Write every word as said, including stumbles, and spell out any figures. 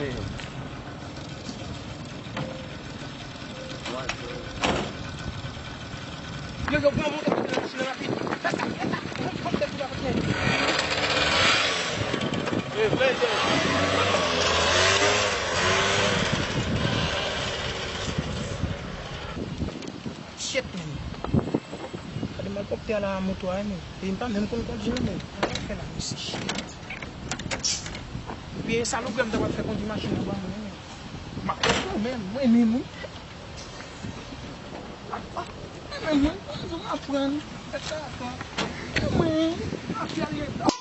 Yo, yo, pran monte, monte nan machin nan rapid. Fè sa, fè sa. Monte, monte, monte, monte. Shit, man. Gade malpwòpte a la moto a, men. E m pa menm konn kondui, non, men. Sa l ap fè la, mesye, shit. Epi e salopri a m ta pral fè kondui machin nan ban mwen, men. M ap fè tou, men, mwen menm, wi. Ah, ah, mwen menm, mwen, mwen, mwen aprann. Fè sa, sa. E mwen, m ap fè ale.